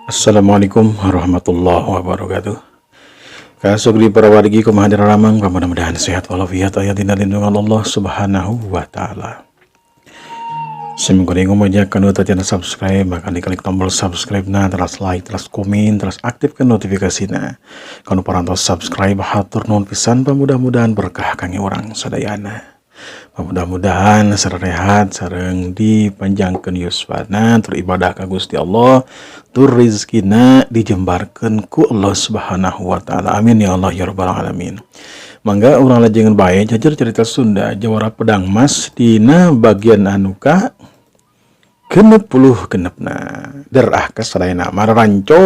Assalamualaikum warahmatullahi wabarakatuh. Kasuk di para wargi, kumaha ramang? Mudah-mudahan sehat walafiat, aya dina lindungan Allah Subhanahu wa Taala. Sim kuring ngomongnya kanu teu subscribe, maka diklik tombol subscribe na, terus like, terus komen, terus aktifkan notifikasina. Kanu parantos subscribe, hatur nuhun pisan, mudah-mudahan berkah kangge urang sadayana. Mudah-mudahan sarehat sareng dipanjangkeun yuswana, tur ibadah ka Gusti Allah, tur rizkina dijembarkeun ku Allah Subhanahu wa Taala. Amin ya Allah ya rabbal alamin. Mangga urang lajengan bae jajar cerita Sunda Jawara Pedang Mas dina bagian anu ka 66na. Derah ka sadayana, mararanco.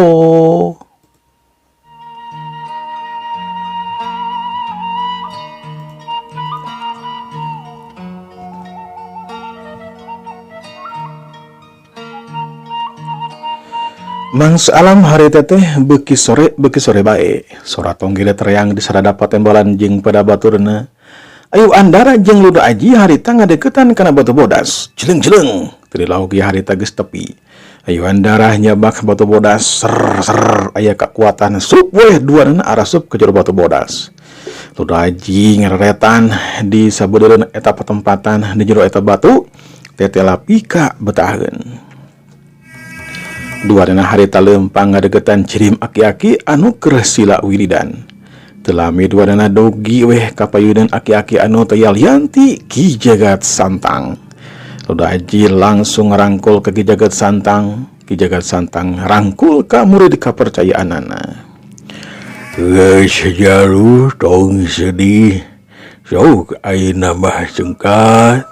Mangsa alam harita teh beuki sore beuki sore bae. Sora tonggele teriang di sarada patembalan jeung pada baturna. Ayu Andara jeung Luda Aji harita ngadeukeutan kana batu bodas. Jeleng-jeleng, teu dilauk ieu harita geus tepi. Ayu Andara nyabak batu bodas, ser ser aya kakuatan sup weh duanana arasup ke jero batu bodas. Luda Aji ngareretan di sabeudeureuan eta patempatan di jero eta batu, tetela pika betaheun. Duanana harita leumpang ngadeukeutan cirim aki-aki anu keur sila wiridan. Teu lami duanana dogi weh kapayunan aki-aki anu teu lianti Ki Jagat Santang. Luda Aji langsung ngarangkul ke Ki Jagat Santang. Ki Jagat Santang rangkul ka murid kapercayaanana. Geus jaluh, tong sedih. Sok ayeuna mah cengkat.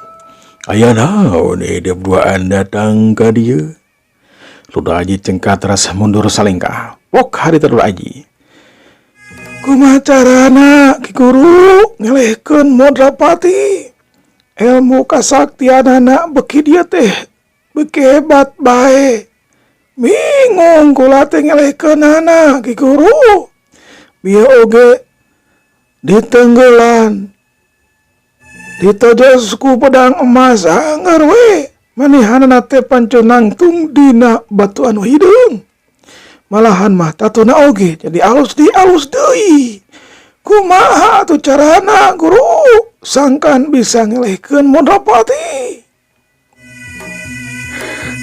Aya naon hidup duaan datang ka dieu? Luda Aji cengkat teras mundur salengkah. Pok harita Luda Aji. Kumaha carana, Ki Guru, ngelehkeun Modrapati? Ilmu kasaktianana beki dia teh beki hebat bae. Bingung kula teh ngelehkeunana, Ki Guru. Bieu oge ditenggelan. Ditojos ku pedang emas angger we. Manehanana teh panco nangtung dina batu anu hideung. Malahan mah tatuna oge jadi alus di alus deui. Kumaha atuh carana, Guru, sangkan bisa ngelehkeun Modrapati?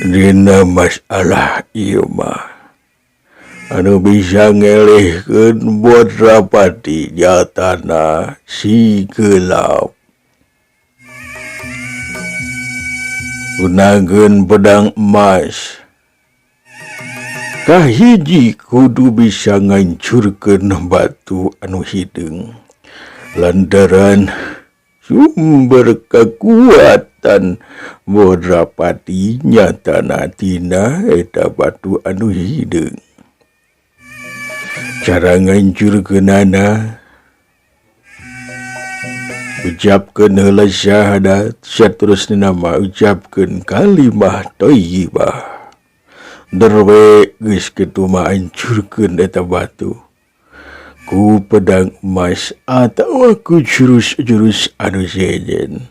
Dina masalah ieu mah, anu bisa ngelehkeun Modrapati nyatana si gelap. Gunakeun pedang emas. Kahiji kudu bisa ngancurkeun batu anu hideung. Lantaran sumber kekuatan Modrapati nyatana tina eta batu anu hideung. Cara ngancurkeunana, ucapkeun heula syahadat, saterusna mah ucapkeun kalimah thayyibah. Derwe geus kitu mah hancurkeun eta batu ku pedang emas atawa ku jurus-jurus anu sejen.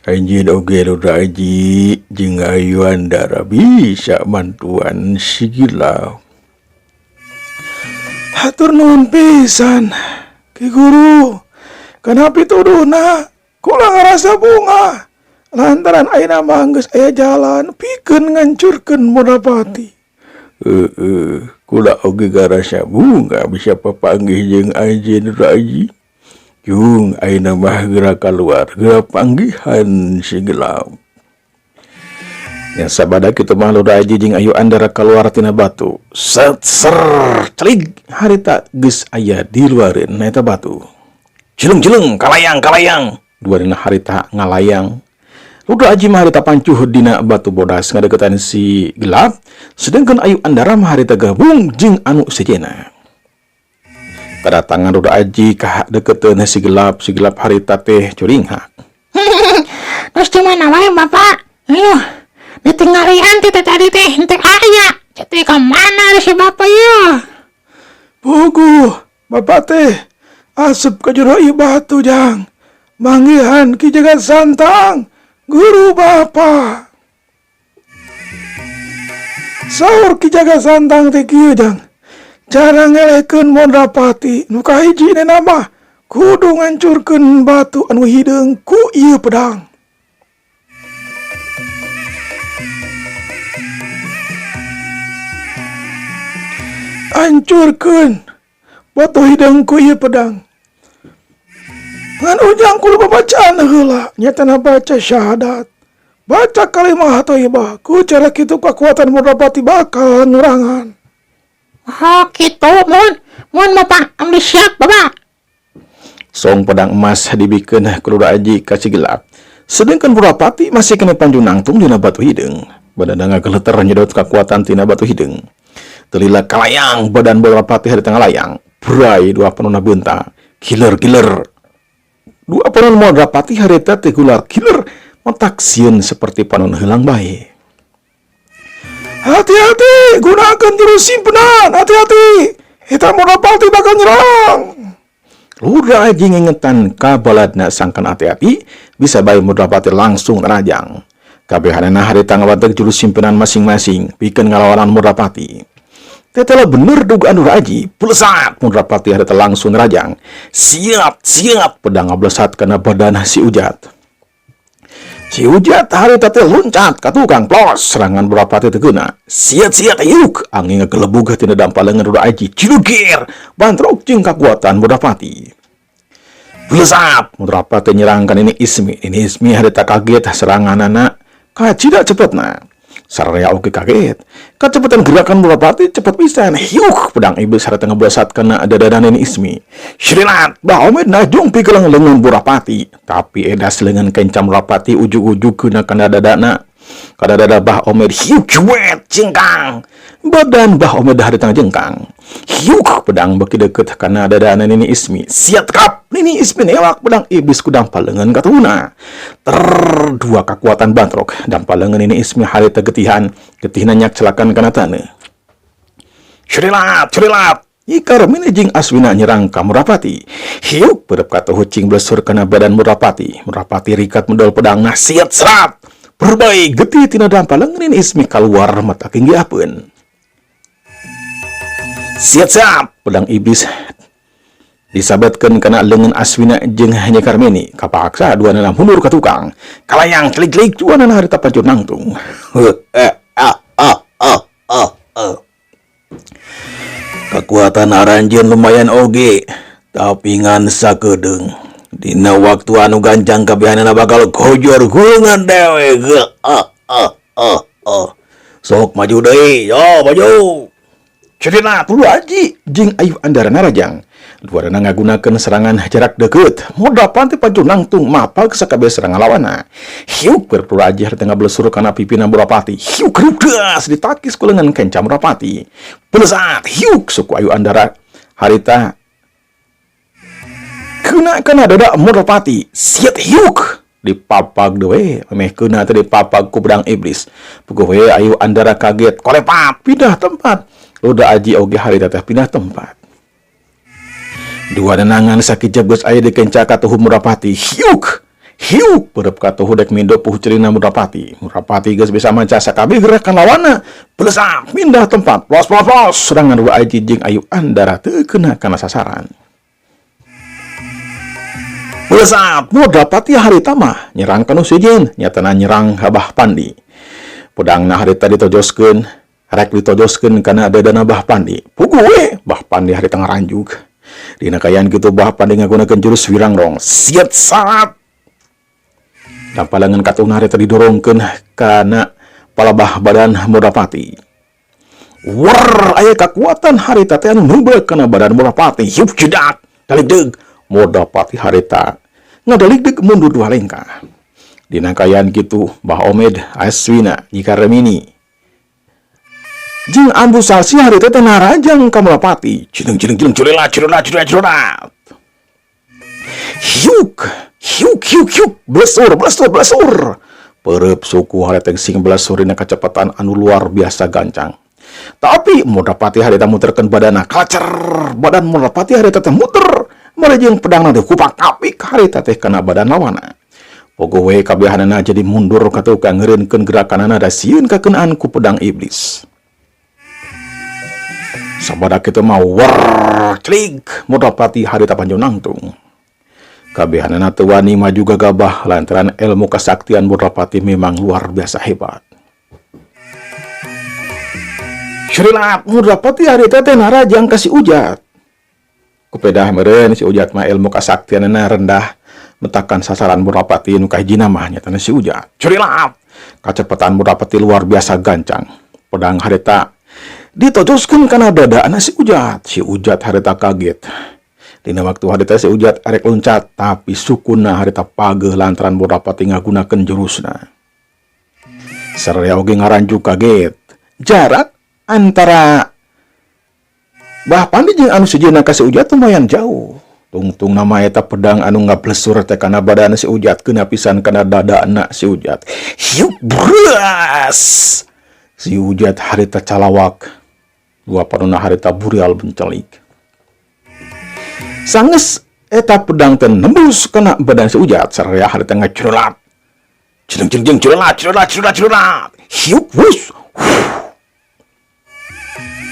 Anjeun oge, Lurah Aji jeung Ayu Andara, bisa mantuan si Gelap. Hatur nuhun pisan, Ki Guru. Kana pituduhna kula ngarasa bungah lantaran ayeuna mah geus aya jalan pikeun ngancurkeun Modrapati. Heeh, kula oge ngarasa bungah bisa papanggih jeung anjeun, Lurah Aji. Jung, ayeuna mah geura kaluar, geura panggihan si Gelap. Ya sabada kitu mah Lurah Aji jeung Ayu Andara kaluar tina batu. Set ser celig harita geus aya di luareun eta batu. Jeleng-jeleng kalayang kalayang. Duanana harita ngalayang. Lurah Aji mah harita pancuh dina batu bodas ngadeukeutan si gelap, sedangkan Ayu Andara mah harita gabung jeung anu sejenna. Kedatangan Lurah Aji ka deukeuteun si gelap, si gelap harita teh curinghak. Terus di mana wae Bapak? Ayo, ditinggalian teh tadi teh henteu aya. Jadi ke mana si Bapak ya? Puguh, Bapak teh asup ke jero ieu batu, Jang. Manggihan Ki Jagat Santang, guru Bapak. Saur Ki Jaga Santang teh kieu, Jang. Cara ngelehkeun Modrapati nu kahiji mah kudu ngancurkeun batu anu hideung ku ieu pedang. Hancurkeun batu hideung ku ieu pedang. Ngan Ujang kudu babacaan heula, nyatana baca syahadat. Baca kalimah thayyibah, ku cara kitu kekuatan Modrapati bakal ngurangan. Oh gitu, mun. Mun, Bapak, abdi siap, Bapak. Song pedang emas dibikeun ku Lurah Aji ka Si Gelap. Sedangkan Murapati masih keneh pancur nangtung dina batu hideung. Badanna ngageleter nyedot kekuatan tina batu hideung. Teu lila kalayang badan Murapati harita ngalayang. Bray dua panonna beunta. Giler-giler. Dua panon Murapati harita teh gular giler matak sieun seperti panon heulang bae. Hati-hati, gunakan jurus simpenan. Hati-hati. Eta Murapati bakal nyerang. Lurah Aji ngingetan ka baladna sangkan hati-hati bisa bae Murapati langsung nerajang. Kabehanana harita ngawatek jurus simpenan masing-masing pikeun ngalawanan Murapati. Tetela bener dugaan Lurah Aji, pelesat Murapati harita langsung nerajang. Siap, siap pedang ngablesat kana badan si Ujat. Si Ujat harita teh loncat ka tukang plos serangan Murapati teu keuna. Siat siat yuk angin ngagelebug tina dampal leungeun Lurah Aji cilugir bantrok jeung kakuatan Murapati. Belesat Murapati nyerang ka Nini Ismi. Nini Ismi harita kaget seranganana kacida cepetna. Sararea oge kaget. Kecepatan gerakan Murapati cepet pisan. Hiuk pedang iblis harita ngeblesat kana dadana Nini Ismi. Shrilat Bah Omed najung pikelang leungeun Murapati. Tapi edas leungeun kenca Murapati ujug-ujug kena kana dadana. Kana dada Bah Omed hiuk cuet jengkang. Badan Bah Omed harita jengkang. Hiuk pedang beki deket kana dadana Nini Ismi. Siat kap Nini Ismi newak pedang iblis ku dampal leungeun katuna. Ter dua kekuatan bantrok dampal leungeun Nini Ismi harita getihan. Getihna nyak celakan kana taneuh. Curilat, curilat. Ika Remini jeung Aswina nyerang ka Murapati. Hiuk berep katuhu cing blesur kana badan Murapati. Murapati rikat medol pedang siat serat. Berbaik getih tina dampal leungeun Nini Ismi keluar mata tinggi apeun. Siap-siap pedang iblis disabetkeun kana leungeun Aswina jeung Nyi Karmini. Kapaksa dua nana mundur ka tukang. Kalayang klik-klik dua nana harita pancur nangtung. Kekuatan aranjeun lumayan oge, tapi ngan sakedeung. Dina waktu anu gancang kabehanana bakal gojor gulungan dewe. Sok maju deui, yo maju. Cerita Lurah Aji jeung Ayu Andara narajang. Dua nana ngagunakeun serangan jarak deket. Modal panti pancur nangtung mapag sakabeh serangan lawana. Hiuk berpura Aji harita ngablesur kana pipina Murapati. Hiuk rudas ditakis ku leungeun kenca Murapati. Belesat hiuk suku Ayu Andara harita kena kana dada Murapati. Siat hiuk dipapag dewe meh kena teh dipapag ku pedang iblis. Puguh we Ayu Andara kaget kolepat pindah tempat. Lurah Aji oge harita teh pindah tempat. Dua nenangan sakit geus aya di kenca katuhu Murapati. Hiuk, hiuk berep katuhu dek mindo puh cerina Murapati. Murapati geus bisa manca sakabeh gerakan lawanna. Belesak pindah tempat. Plos plos plos serangan Lurah Aji jeung Ayu Andara teu kena kana sasaran. Belesak Murapati harita mah nyerang kanu sejen nyatana nyerang Abah Pandi. Pedangna harita ditojoskeun, rek ditojoskeun kana dadana Bah Pandi. Puguh we Bah Pandi harita ngaranjuk. Dina kaayaan kitu Bah Pandi ngagunakeun jurus Wirangrong. Siat saat. Dampalangan katuna harita didorongkeun kana palabah badan Murapati. War aya kakuatan harita teh anu nubrek kana badan Murapati. Hiup jedak daligdeg Murapati harita ngadaligdeg mundur dua lengkah. Dina kaayaan kitu Bah Omed Aswina Nyi Karmini jeung Ambu Salsi harita teh narajang ka Murapati. Cileng cileng cileng curelat curelat curelat curelat. Hiuk hiuk hiuk hiuk blesur blesur blesur. Perep suku harita sing blesur dina kecepatan anu luar biasa gancang. Tapi Murapati harita muterkeun badana kacer badan Murapati harita teh muter marejeng pedangna teh kupak kapik harita teh kana badan lawana. Pogo we kabehanana jadi mundur ka tukang ngeureunkeun gerakanana da sieun kakeunaan ku pedang iblis. Sabada kitu mah wer clig Murapati harita panjo nangtung. Kabehanana teu wani maju gagabah lantaran ilmu kesaktian Murapati memang luar biasa hebat. Syrilat Murapati harita teh narajang ka si Ujat. Kupedah meureun si Ujat mah ilmu kasaktianana rendah, metakan sasaran Murapati nu kahijina mah nyatana si Ujat. Syrilat kacepetan Murapati luar biasa gancang. Pedang harita ditojoskeun kana dadana si Ujat. Si Ujat harita kaget. Dina waktu harita si Ujat arek loncat, tapi sukuna harita pageuh lantaran Murapati ngagunakeun jurusna. Sararea oge ngaranjuk kaget. Jarak antara Bah Pandi jeung anu sejeuna ka si Ujat lumayan jauh. Tungtung nama eta pedang anu ngablesur teh kana badan si Ujat, kena pisan kana dadana si Ujat. Hiuk beras. Si Ujat harita calawak. Dua panona harita burial bencelik. Sanggeus eta pedang teh nembus kana badan si Ujat, sararea harita ngacurelat. Jeleng jeleng jeleng curelat curelat curelat curelat. Hiuk wus.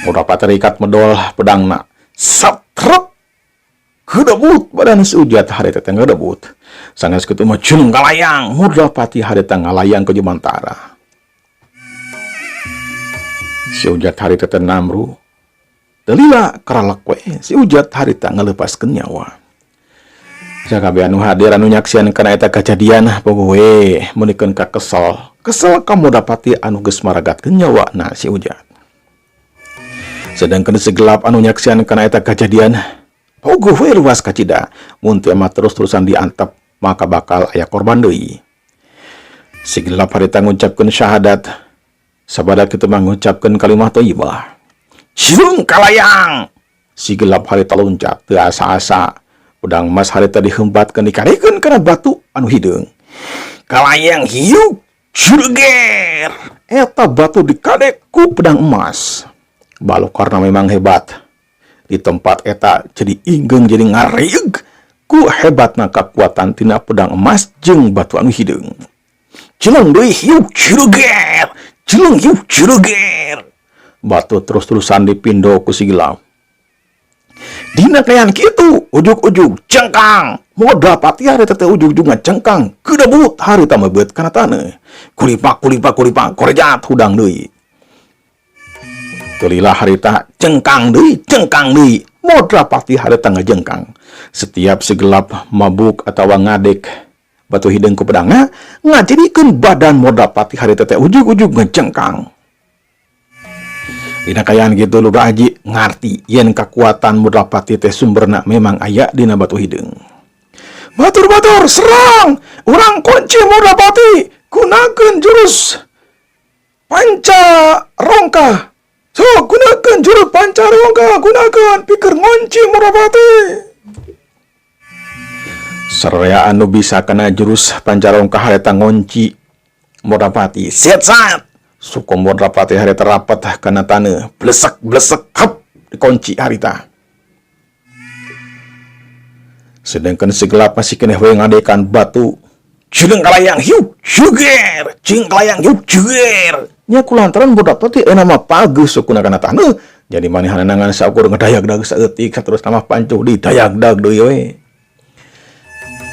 Murapati terikat medol pedangna. Satrep. Gedebut badan si Ujat harita teh ngedebut. Sanggeus kitu mah jeleng kalayang. Murapati harita ngalayang ke jumantara. Si Ujat harita teh namru. Teu lila karalek we si Ujat harita ngaleupaskeun nyawa. Sakabeh anu hadir anu nyaksian kana eta kajadian poho we meunikeun ka kesel. Kesel ka Murapati anu geus maragatkeun nyawana si Ujat. Sedangkan segelap anu nyaksian kana eta kajadian pogo we luas kacida. Mun teu mah terus-terusan diantep maka bakal aya korban deui. Si gelap harita ngucapkeun syahadat. Sabada kitu mah ngucapkeun kalimah thayyibah. Ciung kalayang. Si gelap harita loncat teu asa-asa. Pedang mas harita dihembatkeun dikarikeun kana batu anu hideung. Kalayang hiuk jurger. Eta batu dikadek ku pedang emas. Baluk karena memang hebat. Di tempat eta jadi inggeung jadi ngareug ku hebatna kekuatan tina pedang emas jeung batu anu hideung. Jeleng deui hiuk jurger. Jeleng hiuk jurger. Batu terus-terusan dipindo ku si gelap. Dina kayan kitu ujug-ujug cengkang. Murapati harita teh ujug-ujug ngacengkang. Kedebut harita meubeut kana taneuh. Kulipak kulipak kulipak korejat hudang deui. Teu lila harita cengkang deui, cengkang deui. Murapati harita ngajengkang. Setiap segelap mabuk atawa ngadek batu hideung ku pedangna ngajadikeun badan Murapati harita teh ujug-ujug ngejengkang. Dina kayaan gitu Lurah Haji ngarti yen kekuatan Murapati teh sumberna memang aya dina batu hideung. Batur-batur serang! Urang kunci Murapati, gunakeun jurus panca rongka. So, gunakan jurus panca rongka, gunakan pikir ngunci Murapati. Sararea anu bisa kana jurus panca rongka harita ngunci Murapati. Set sat. Suku Murapati harita rapat kana taneuh, blesek blesek hep dikunci harita. Sedangkan segelap masih keneh we ngadekan batu. Jeleng kalayang hiuk juger, jeung kalayang hiuk juger. Nya kulantaran Murapati euna mah pageuh sukuna kana taneuh. Jadi manehanna ngan saukur ngedayag-dag saeutik saterus mah pancuh didayag-dag deui we.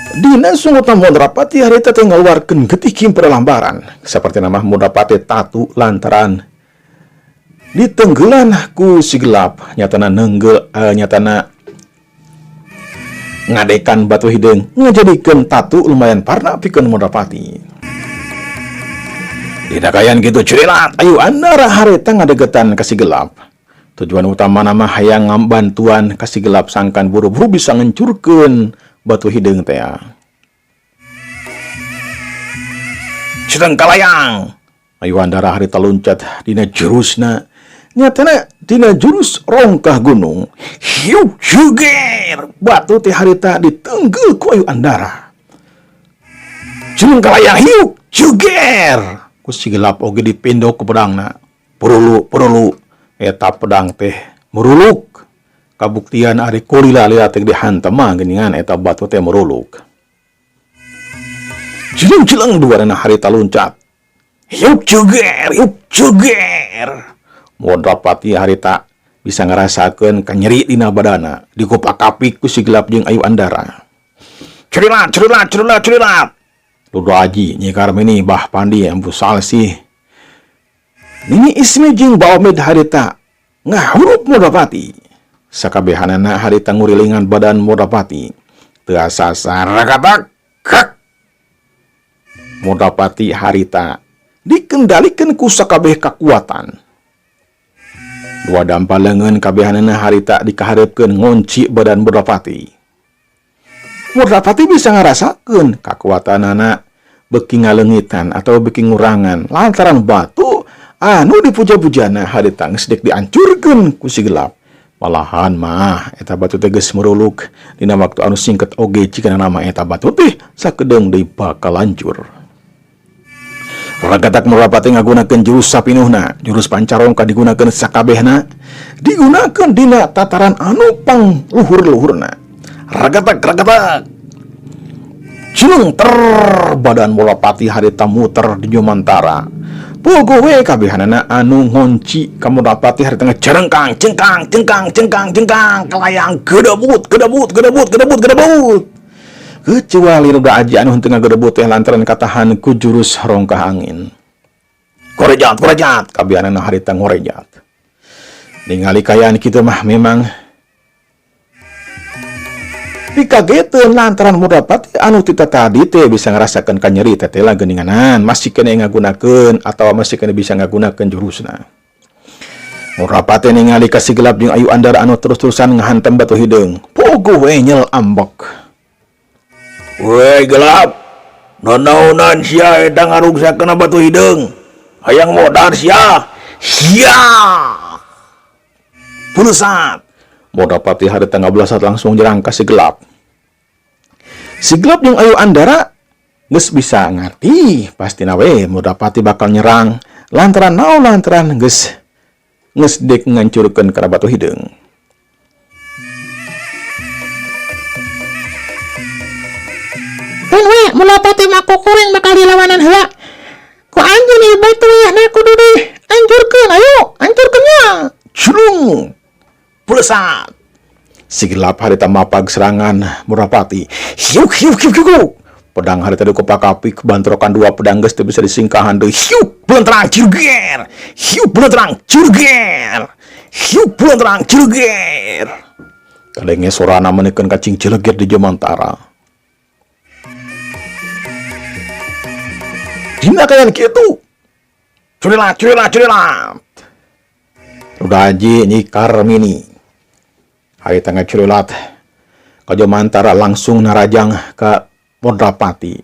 Dina sunggutan Murapati harita teh ngaluarkeun getih kimpir lambaran. Saperti nama Murapati tatu lantaran ditenggelan ku si gelap nyatana nenggel nyatana ngadekan batu hideung ngajadikeun tatu lumayan parna pikeun Murapati. Dina kayan gitu curilat ayo andara harita ngadegetan ka si gelap. Tujuan utama nama hayang bantuan ka si gelap sangkan buru-buru bisa ngencurkeun batu hideung teh. Sedang kalayang. Ayo andara harita loncat dina jurusna. Nyatana dina jurus rongkah gunung. Hiu juger. Batu teh harita ditenggel ku ayu andara. Jeleng kalayang hiu juger. Ku si gelap oge dipindok ku pedangna. Perulu perulu eta pedang teh meruluk. Kabuktian ari kulila lila teh dihantam mah geuningan eta batu teh meruluk. Jeleng-jeleng dua rena harita loncat. Hiuk juger, hiuk juger. Murapati harita Bisa ngarasakeun kanyeri dina badana dikupak-kapik ku si Gelap jeung Ayu Andara. Curilat, curilat, curilat, curilat. Ludo Aji, Nyi Karmini, Bah Pandi, Empu Salsih, Nini Ismi jeung Baomid harita ngahurup Murdapati. Sakabehanana harita ngurilingan badan Murdapati. Teu asa rakatak kak. Murdapati harita dikendalikan ku sakabeh kakuatan. Dua dampal leungeun kabehanana harita dikahareupkeun ngonci badan Murdapati. Murdapati bisa ngarasakeun kakuatanana beuki ngaleungitan atau beuki ngurangan lantaran batu anu dipuja-pujana harita geus dek diancurkeun ku si Gelap. Malahan mah eta batu teh geus meruluk dina waktu anu singket oge jika nama eta batu teh sakedeung deui bakal hancur. Ragatak Murdapati ngagunakeun jurus sapinuhna, jurus pancarongka digunakeun sakabehna, digunakeun dina tataran anu pang luhur-luhurna. Ragatak, ragatak. Cilung ter badan Murdapati harita muter di jumantara. Pogo we kabehanana anu ngonci ka Murdapati harita ngecerengkang, cengkang, cengkang, cengkang, cengkang, kelayang gedebut, gedebut, gedebut, gedebut, gedebut. Kecuali Ruda Aji anu henteu ngagedebut teh lantaran katahan ku jurus rongkah angin. Korejat, korejat, kabehanana harita ngorejat. Ningali kayaan kitu mah memang dikageteun lantaran Murdapati anu tita tadi teh bisa ngarasakeun kanyeri teh teh lah geuninganan masih kene ngagunakeun atawa masih kene bisa ngagunakeun jurusna. Murdapati ningali ka si Gelap jeung Ayu Andara anu terus-terusan ngahantem batu hideung. Pogo we nyel ambek. Woi Gelap, nanaonan sia eta ngaruksakeun batu hideung. Hayang modar sia. Sia. Pulsat. Murdapati harita ngabelasat langsung nyerang ka si Gelap. Si Gelap jeung Ayu Andara geus bisa ngarti pastina we Murdapati bakal nyerang lantaran naon lantaran geus geus dek ngancurkeun kana batu hideung. Keun we Murdapati mah kukuring bakal dilawanan heula. Ku anjeun ieu batu yahna kudu dihancurkeun, ayo hancurkeun nya. Culung. Pulsat. Si Gelap harita mapag serangan Murdapati. Hiuk hiuk hiuk hiuk. Pedang harita dikopakapik bantrokan dua pedang geus teu bisa disingkahan deui. Hiuk belentrang cirger. Hiuk belentrang cirger. Hiuk belentrang cirger. Kadenge sorana meunikeun kacing cilegir di jemantara. Dina kayan kitu. Curilat, curilat, curilat. Udah aji Nyi Karmini. Harita ngacurilat. Kajomantara langsung narajang ke Murdapati.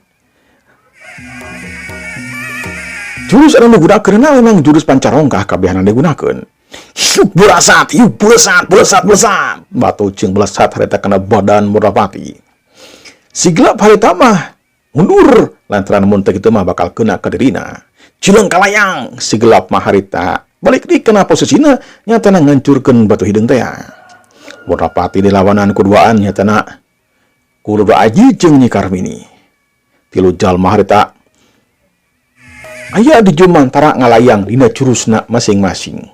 Jurus anu digunakeun memang jurus pancarongkah kabehana digunakeun. Hiuk belasat, hiuk belasat, belasat, belasat. Batu jeung belasat harita kana badan Murdapati. Si Gelap harita mah mundur lantaran mun teu kitu mah bakal kena ka dirina. Cileung kalayang si Gelap mah harita balik deui kana posisina nyatana ngancurkeun batu hideung teh. Murdapati dilawanan kuduaan nyatana ku Ludo Aji jeung Nyi Karmini. Tilu jalma harita aya di jumantara ngalayang dina jurusna masing-masing.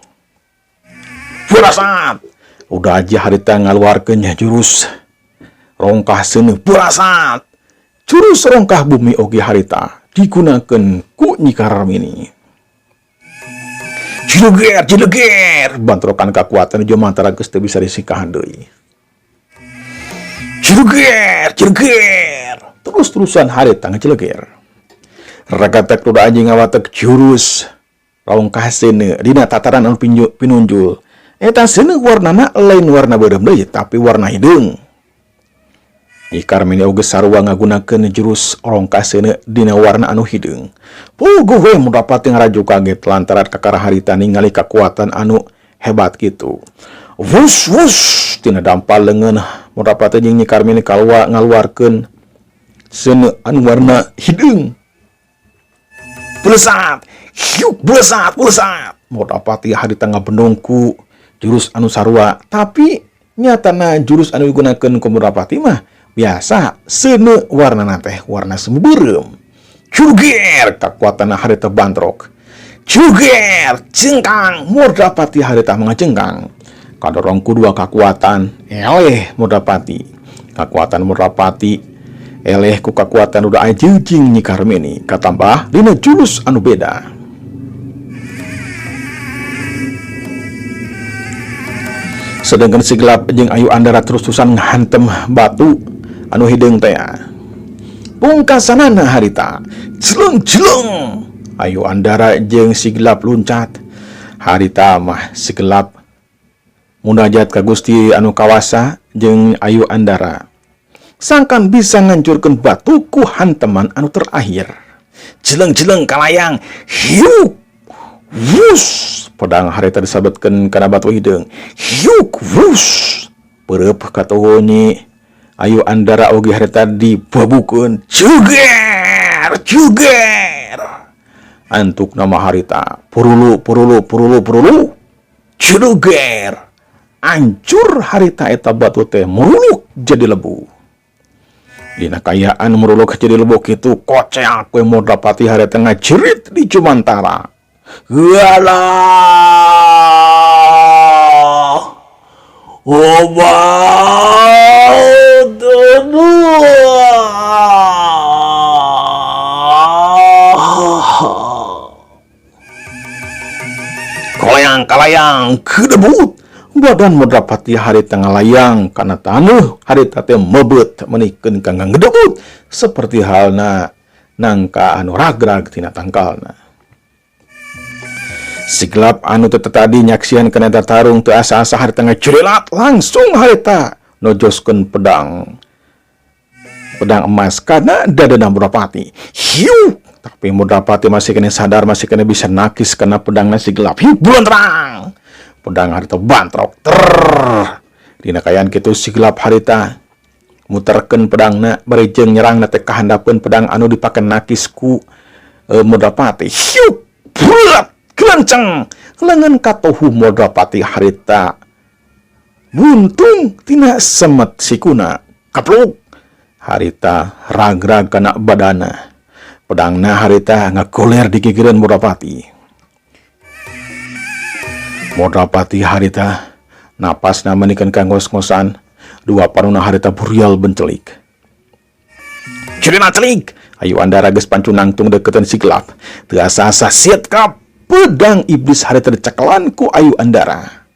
Purasat. Ludo Aji harita ngaluarkeun jurus rongkah seuneu purasat. Jurus rongkah bumi oge harita digunakeun ku Nyi Karmini. Cileger, cileger, bantrokan kakuatan jumantara geus teu bisa disingkahan deui. Cileger, cileger, terus-terusan harita ngecileger. Ragatek Ludo Aji ngawatek jurus rongkah seuneu dina tataran anu pinunjul. Eta seuneu warnana lain warna beureum deui tapi warna hideung. Nyi Karmini oge sarua ngagunakeun jurus rongkah seuneu dina warna anu hideung. Puguh we Murdapati ngaraju kaget lantaran kakara harita ningali kakuatan anu hebat kitu. Wus wus tina dampal leungeun Murdapati jeung Nyi Karmini kaluar ngaluarkeun seuneu anu warna hideung. Belesat, hiuk belesat, belesat. Murdapati harita ngabendung ku jurus anu sarua, tapi nyatana jurus anu digunakeun ku Murdapati mah biasa seuneu warnana teh warna semu beureum. Cuger kakuatan harita bantrok. Cuger cengkang Murdapati harita mangacengkang. Kadorong ku dua kakuatan eleh Mudrapati. Kakuatan Mudrapati eleh ku kakuatan Duda Ajil jeung Nyi Karmini katambah dina jurus anu beda. Sedangkan si gelap jeung Ayu Andara terus-terusan ngahantem batu anu hideung teh. Pungkasanana harita jeleng-jeleng Ayu Andara jeung si gelap luncat. Harita mah si gelap munajat ka Gusti anu kawasa jeung Ayu Andara. Sangkan bisa ngancurkeun batu ku hanteman anu terakhir. Jeleng-jeleng kalayang, hiuk, wus, pedang harita disabetkeun kana batu hideung. Hiuk, wus, peureub katuhu Nyi Ayu Andara oge harita dibabukeun. Juger, juger. Antuk nama harita purulu, purulu, purulu, purulu, juger. Ancur harita eta batu teh muruluk jadi lebu. Dina kayaan muruluk jadi lebu kitu koceak we Mudrapati harita ngajerit di jumantara. Walah, obat Kolayang kalayang kedebut. Badan Mudrapati harita ngalayang kana taneuh harita teh mebet menikeun kangga ngedebut seperti halna nangka anu ragrag tina tangkalna. Si gelap anu teu tadi nyaksian kana eta tarung teu asa-asa harita ngajerilat langsung harita nojoskeun pedang. Pedang emas kana dadana Mudrapati. Hiu! Tapi Mudrapati masih kena sadar, masih kena bisa nakis kana pedangna si gelap. Hiu, bulan terang. Pedang harita bantrok ter. Dina kayaan kitu si gelap harita muterkeun pedangna bari jeung nyerangna teh kahandapeun pedang anu dipake nakis ku Mudrapati. Hiu, bulat kelenceng lengan katohu Mudrapati harita buntung tina semet sikuna kapluk harita ragrag kana badana. Pedangna harita ngagoler di gigireun Mudrapati. Mudrapati harita napasna menikeun ka ngos-ngosan, dua panuna harita burial bencelik. Cirina celik, Ayu Andara geus pancu nangtung deketan si gelap. Teu asa-asa siet ka pedang iblis harita dicekelan ku Ayu Andara.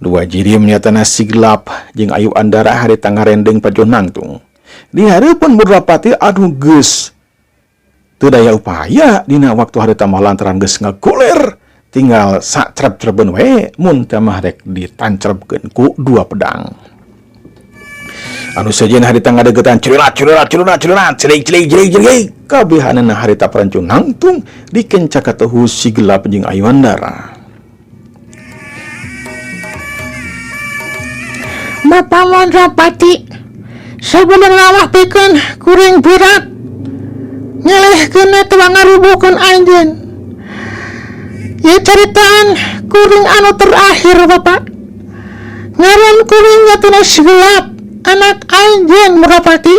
Dua jirim nyatana si gelap jeung Ayu Andara harita ngarendeng pacu nangtung. Di hareupeun Mudrapati anu geus teu daya upaya dina waktu harita mah lantaran geus ngagoler. Tinggal sacrep-creben we mun teh mah rek ditancrebkeun ku dua pedang. Anu sejen harita ngadegetan curilat curilat curilat curilat celik celik celik celik kabehanana harita parancu nangtung dikenca katuhu si gelap jeung Ayu Andara. Bapak Mudrapati sabenerna mah pikeun kuring berat ngelehkeun eta ngarubukeun anjeun. Ya ceritaan kuring anu terakhir Bapak. Ngaran kuring nyatana si gelap anak anjeun Mudrapati.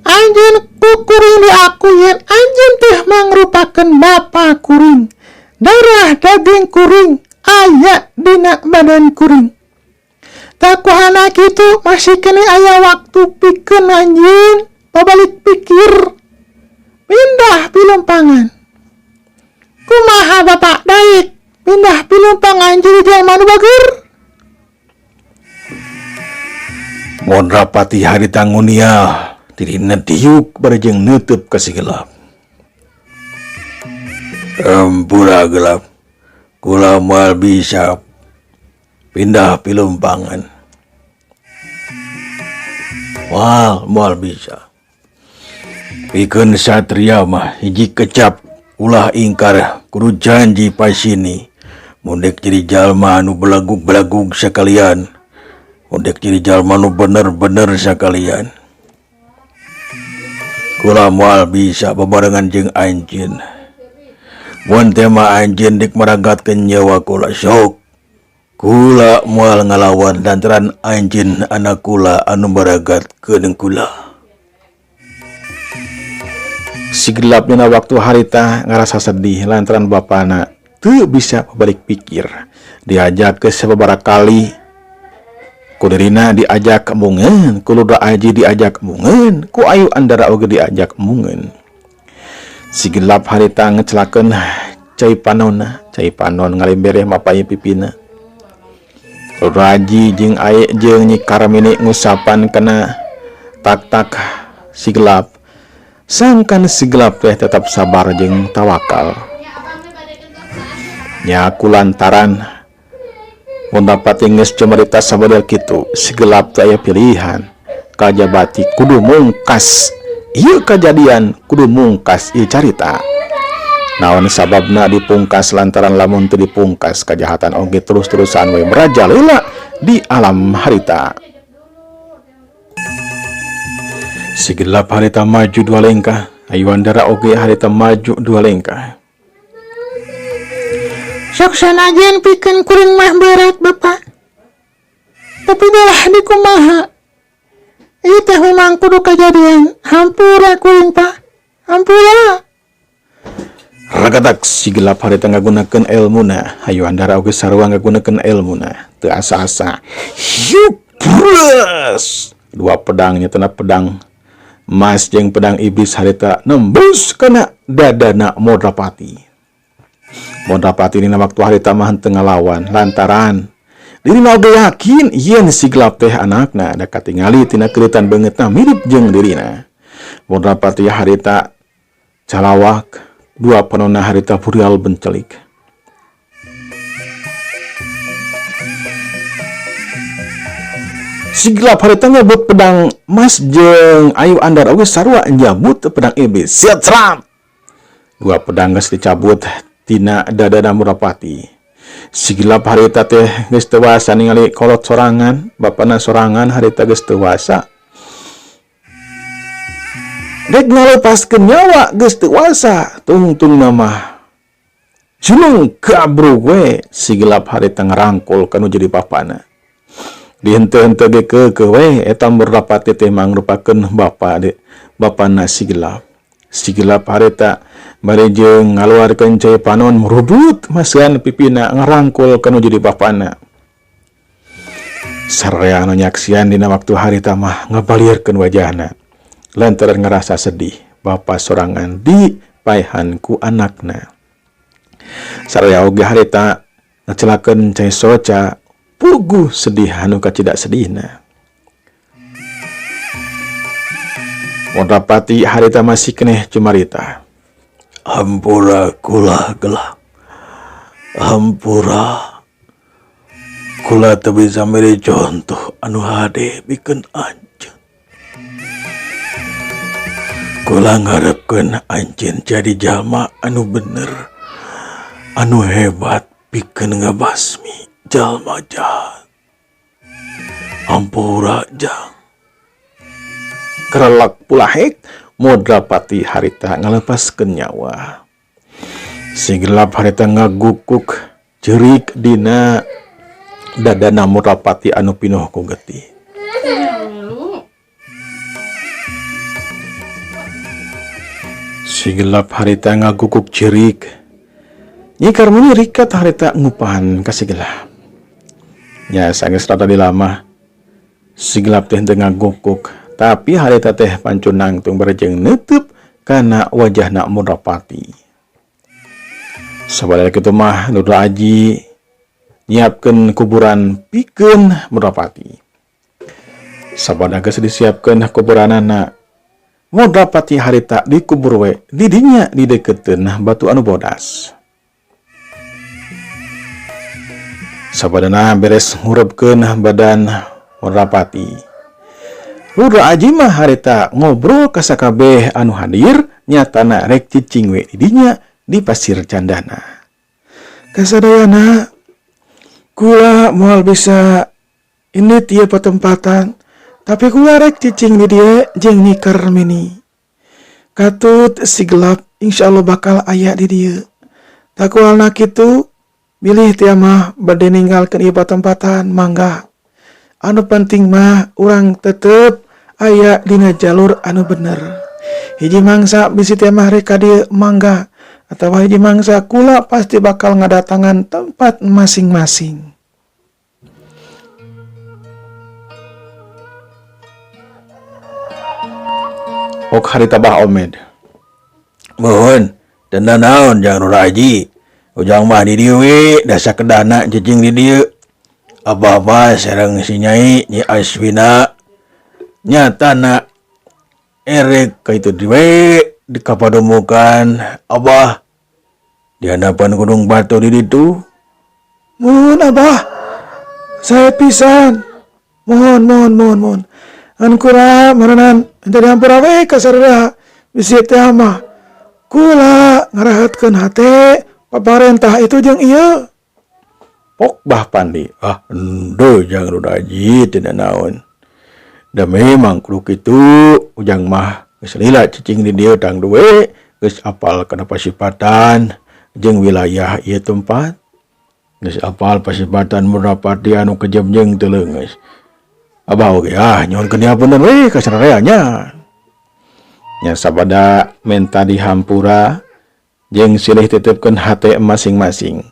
Anjeun ku kuring diaku yen anjeun teh mangrupakeun bapa kuring. Darah daging kuring aya dina badan kuring. Takuhana kitu masih kene aya waktu pikeun anjeun pabalik pikir pindah pilumpangan. Kumaha Bapak daik pindah pilumpangan jadi jalma nu bager. Mudrapati harita ngunia dirina diuk bari jeung neuteub ka si gelap. Ampura gelap, kula moal bisa pindah pilumpangan. Moal, moal bisa. Pikeun satria mah hiji kecap ulah ingkar kudu janji pasini. Mun dek jadi jalma anu belagug-belagug sakalian, mun dek jadi jalma anu bener-bener sakalian. Kula moal bisa bebarengan jeung anjeun. Mun teh mah anjeun dek maragatkeun nyawa kula sok. Kula moal ngalawan lantaran anjeun anak kula anu maragatkeun kula. Si gelapnya na waktu harita ngerasa sedih lantaran bapana teu bisa balik pikir. Diajak ke sababaraha kali Ku dirina diajak embungeun, ku Ludra Aji diajak embungeun, ku Ayu Andara oge diajak embungeun. Si gelap harita ngecelakeun cai panonna, cai panon ngalembereh mapay pipina. Ludra Aji jeung Aye jeung Nyi Karmini ngusapan kana tak-tak si gelap. Sangkan si gelap teh tetap sabar jeung tawakal. Nya kulantaran mun dapati geus cumarita sabodel kitu, si gelap teh aya pilihan. Kajabati kudu mungkas ieu kajadian, kudu mungkas ieu carita. Naon sababna dipungkas lantaran lamun teu dipungkas kajahatan oge terus-terusan we merajalela di alam harita. Si gelap harita maju dua lengkah, Ayu Andara oge harita maju dua lengkah. Sok sanajan pikeun kuring mah berat, Bapak. Tapi belah di kumaha. Ieu teh memang kudu kajadian. Hampura kuring, Pak. Hampura. Ragatak si gelap harita ngagunakeun elmuna, Ayu Andara oge sarua ngagunakeun elmuna. Teu asa-asa. Hiup bres. Dua pedangnya tena pedang mas jeung pedang iblis harita nembus kana dadana Modrapati. Modrapati dina waktu harita mah henteu ngalawan lantaran dirina oge yakin yen si gelap teh anakna da katingali tina keulitan beungeutna mirip jeung dirina. Modrapati harita calawak dua panonna harita burial bencelik. Si gelap harita nyabut pedang mas jeung Ayu Andara oge sarua nyabut pedang iblis. Siat. Dua pedang geus dicabut tina dadana Modrapati. Si gelap harita teh geus teu wasa ningali kolot sorangan, bapana sorangan harita geus teu wasa. Dek ngalepaskeun nyawa geus teu wasa, tungtungna mah julung gabrug we si gelap harita ngarangkul kanu jadi bapana. Dihenteu-henteu ge keukeuh we eta Modrapati teh mangrupakeun bapa de bapana si gelap. Si gelap harita bari jeung ngaluarkeun cai panon merudut masihan pipina ngarangkul kanu jadi bapana. Sararea anu nyaksian dina waktu harita mah ngabalirkeun wajahna lantaran ngerasa sedih bapa sorangan dipaehan ku anakna. Sararea oge harita ngecelakeun cai soca puguh sedih anu kacida sedihna. Modrapati harita masih keneh cumarita. Hampura kula gelap. Hampura. Kula teu bisa mere contoh anu hade pikeun anjeun. Kula ngarepkeun anjeun jadi jalma anu bener, anu hebat pikeun ngabasmi jalma jahat. Hampura jang. Kerelak pulahek Modrapati harita ngalepaskeun nyawa. Si gelap harita ngagukuk jerik dina dadana Modrapati anu pinuh ku getih. Si gelap harita ngagukuk jerik. Nyi Karmini rikat harita ngupahan ka si gelap. Nya sanggeus rada lama si gelap teh teu ngagukuk, tapi harita teh pancun nangtung barejeng neuteub kana wajahna Modrapati. Sabada kitu mah Ludra Aji nyiapkeun kuburan pikeun Modrapati. Sabada geus disiapkeun kuburanana, Modrapati harita dikubur we di dinya di deketeun batu anu bodas. Sabadana beres ngurebkeun badan Modrapati, Ludra Aji mah harita ngobrol ka sakabeh anu hadir nyatana rek cicing we di dinya di Pasir Candana. Kasadayana kula moal bisa indit ieu patempatan, tapi kula rek cicing di dieu jeung Nyi Karmini. Katut si gelap insyaallah bakal aya di dieu. Takualna kitu bilih tia mah bade ninggalkeun ieu patempatan mangga. Anu penting mah urang tetep aya dina jalur anu bener. Hiji mangsa bisi tia mah rek ka dieu mangga, atawa hiji mangsa kula pasti bakal ngadatangan tempat masing-masing. Pok harita Bah Omed. Mohon teu naon, Jang Lurah Haji. Ujang mah di dieu we da sakedahna cicing di dieu. Abah mah sareng si Nyai, Nyi Aswina nyatana erek ka itu we di kapademukan Abah di hadapan Gunung Batu di ditu. Mohon, Abah. Saya pisan. Mohon, mohon, mohon, mohon. An kula meureunan minta dihampura we ka sararea bisi teh mah. Kula ngarahatkeun hate paparentah itu jeung ieu. Pok Bah Pandi. Ah, henteu, Jang Lurah Haji, teu naon. Da memang kudu kitu, Ujang mah geus lila cicing di dieu tang duwe, geus apal kana pasipatan jeung wilayah ieu tempat. Geus apal pasipatan murapati anu kejem jeung teu leungeus. Abah oge ah nyuhunkeun dihapunten we ka sararea nya. Nya sabada menta dihampura jeung silih titipkeun hate masing-masing.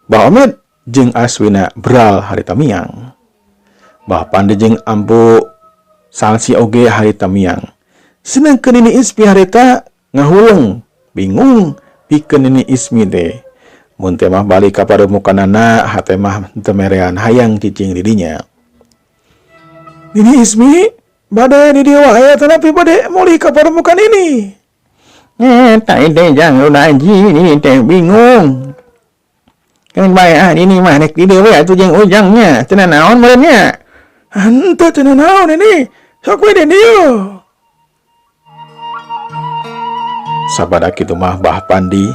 Bah Omed jeung Aswina beral harita miang. Bah Pandi jeung Ampu Salsi oge harita miang. Sedengkeun Nini Ismi harita ngahuleng, bingung pikeun Nini Ismi teh. Mun teh mah balik ka pademukanana, hate mah teu merean hayang cicing di dinya. Nini Ismi, bade di dieu wae tetapi bade mulih ka pademukan ini. Eta teh, Jang Lurah Haji, ini teh bingung. Kan bae ah ini mah rek di dieu we atuh jeung Ujangnya. Teu naon meureun nya. Henteu, teu naon ini. Sok we di dieu. Sabada kitu mah Bah Pandi,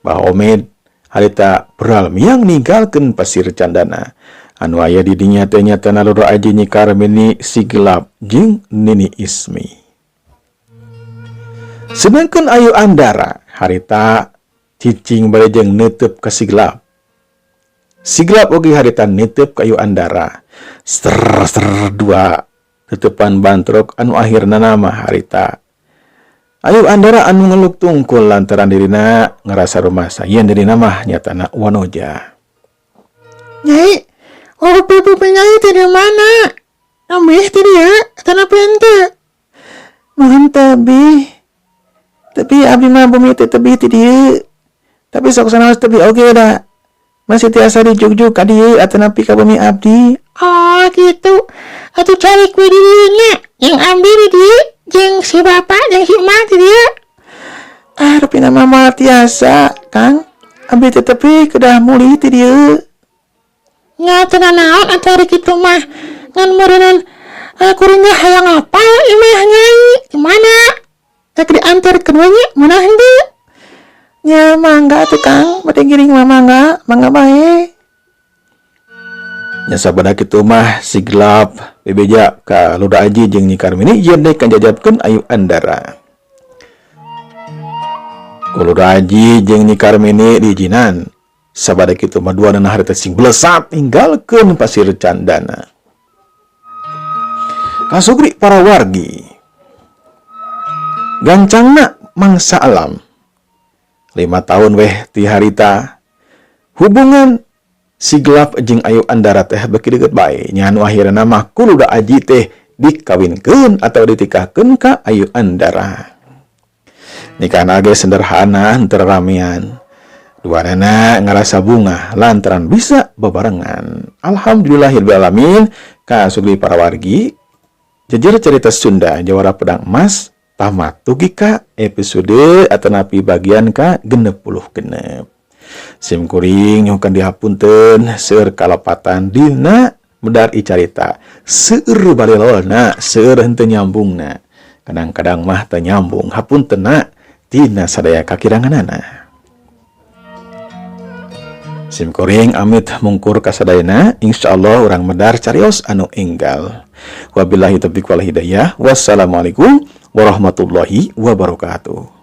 Bah Omed harita beral miang ninggalkeun Pasir Candana. Anu aya di dinya teh nyatana Lurah Aji, Nyi Karmini, si Gelap jeung Nini Ismi. Sedangkan Ayu Andara harita cicing bari jeung neuteub ka si Gelap. Si Gelap oge harita neuteub ka Ayu Andara. Ser ser dua tutupan bantrok anu akhirna nama harita Ayu Andara anu ngeluk tungkul lantaran dirina ngerasa rumasa yen dirina mah nyatana wanoja. Nyai, oh pipi nyai teh di mana? Amih teh dia, tanah henteu. Mohon tebih. Tapi abdi mah bumi teh tebih ti dieu. Tapi sok sanaos tebih oge da. Masih tiasa dijugjug ka dieu atanapi ka bumi abdi. Oh gitu. Atuh cari ku di dieu nya. Yang ambil di dieu jeung si bapak jeung si emak di dieu. Ah, rupina mah moal tiasa, Kang. Abdi teh tepi kedah mulih ti dieu. Nya teu naon atuh ari kitu mah. Ngan meureunnan kuring ge hayang apal imah nyai. Di mana? Rek diantarkeun we nya, meunah henteu? Nya mangga atuh, Kang, bade ngiring mah mangga, mangga bae. Nya sabada kitu mah si Gelap bebeja ka Lurah Aji jeung Nyi Karmini yen deui kanjajabkeun Ayu Andara. Ku Lurah Aji jeung Nyi Karmini diizinan. Sabada kitu mah duanana harita sing belesat ninggalkeun Pasir Candana. Kasugri para wargi. Gancangna mangsa alam. 5 tahun weh ti harita hubungan si Gelap jeung Ayu Andara teh beuki deukeut bae. Nya anu akhirna mah ku Lurah Aji teh dikawinkeun atau ditikahkeun ka Ayu Andara. Nikahna ge sederhana, henteu ramean. Duanana ngarasa bungah lantaran bisa bebarengan. Alhamdulillahirabbil alamin. Kasugri para wargi. Jejer cerita Sunda Jawara Pedang Emas tamat dugi ka episode atanapi bagian ka 66. Sim kuring nyuhunkeun dihapunten seueur kalepatan dina medar icarita. Seueur balelolna, seueur henteu nyambungna. Kadang-kadang mah teu nyambung, hapuntenna tina sadaya kakiranganana. Sim kuring amit mungkur kasadayana, insyaallah urang medar carios anu enggal. Wabillahi taufiq wal hidayah. Wassalamualaikum warahmatullahi wabarakatuh.